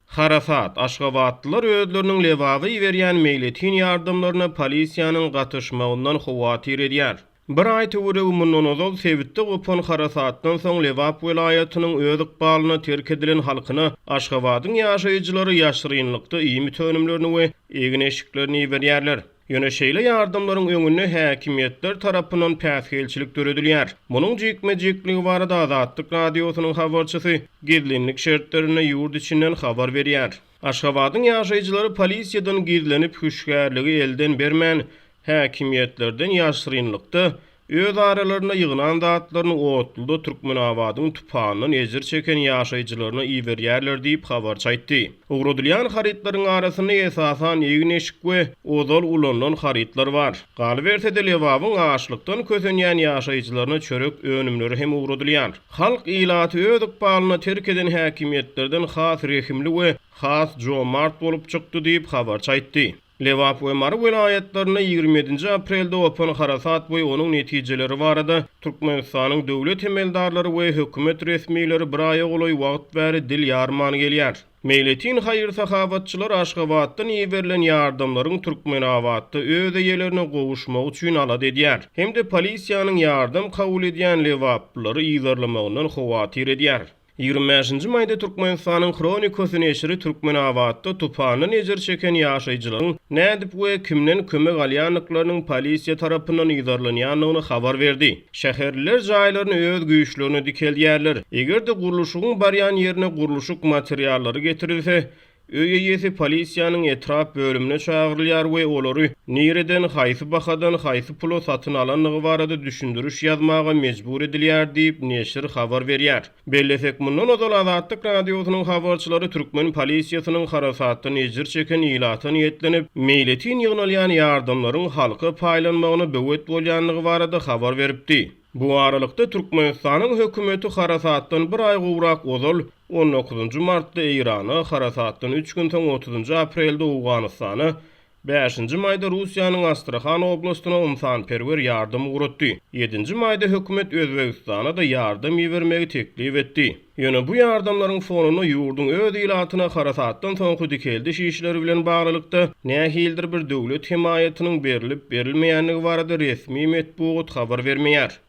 Harasat, Aşgabatlylar özleriniň Lebaba iberýän meýletin ýardamlaryna polisiýanyň gatyşmagyndan howatyr edýär. Bir aý töweregi mundan ozal sebitde gopan harasatdan soň Lebap welaýatynyň öz ykbalyna terk edilen halkyna Aşgabadyň ýaşaýjylary ýaşyrynlykda iýmit önümlerini we egin-eşiklerini iberýärler. Ýöne şeýle ýardamlaryň öňünde häkimiýetler tarapyndan päsgelçilik döredilýär. Munuň jikme-jikligi barada Azatlyk Radiosynyň habarçysy gizlinlik şertlerinde ýurt içinden habar berýär. Aşgabadyň ýaşaýjylary polisiýadan gizlenip, hüşgärligi elden bermän, häkimiýetlerden ýaşyrynlykda Öz aralarynda ýygnan zatlaryny otluda Türkmenabadyň tupandan ejir çeken ýaşaýjylaryna iberýärler diýip, habarçy aýtdy. Ugradylýan harytlaryň arasynda esasan egin-eşik we ozal ulanylan harytlar bar. Galyberse-de, Lebabyň açlykdan kösenýän ýaşaýjylaryna çörek önümleri hem ugradylýar. Halk ilaty öz ykbalyna terk eden häkimiýetlerden has rehimli we has jomart bolup çykdy diýip, habarçy aýtdy. Lebap we Mary welaýatlarynda 27 nji aprelde gopan harasat we onuň netijeleri barada Türkmenistanyň döwlet emeldarlary we hökümet resmileri bir aýa golaý wagt bäri dil ýarman gelýär. Meýletin haýyr-sahawatçylar Aşgabatdan iberilen ýardamlaryň Türkmenabatda öz eýelerine gowuşmagy üçin alada edýär hem-de polisiýanyň ýardam kabul edýän lebaplylary yzarlamagyndan howatyr edýär. 25-nji maýda Türkmenistanyň Hronikasy neşiri Türkmenabatda tupandan ejir çeken ýaşaýjylaryň nädip we kimden kömek alýandyklarynyň polisiýa tarapyndan yzarlanýandygyny habar berdi. Şäherliler jaýlaryny öz güýçlerine dikeldýärler. Eger-de gurluşygyň barýan ýerine gurluşyk materiallary getirilse, Öý eýesi polisiýanyň etrap bölümine çagyrylýar we olary nireden, haýsy bahadan, haýsy pula satyn alandygy barada düşündiriş ýazmaga mejbur edilýär diýip, neşir habar berýär. Bellesek, mundan ozal Azatlyk Radiosynyň habarçylary türkmen polisiýasynyň harasatdan ejir çeken ilata niýetlenip, meýletin ýygnalýan ýardamlaryň halka paýlanmagyna böwet bolýandygy barada habar beripdi. Bu aralykda, Türkmenistanyň hökümeti harasatdan bir aý gowrak ozal On dokuzynjy martda Eýrana, harasatdan üç gün soň otuzynjy aprelde Owganystana, bäşinji maýda Russiýanyň Astrahan oblastyna ynsanperwer ýardam ugratdy. Ýedinji maýda hökümet Özbegistana-da ýardam ibermegi teklip etdi. Ýöne bu ýardamlaryň fonunda ýurduň öz ilatyna harasatdan soňky dikeldiş işleri bilen baglylykda nähilidir bir döwlet hemaýatynyň berlip-berilmeýändigi barada resmi metbugat habar bermeýär.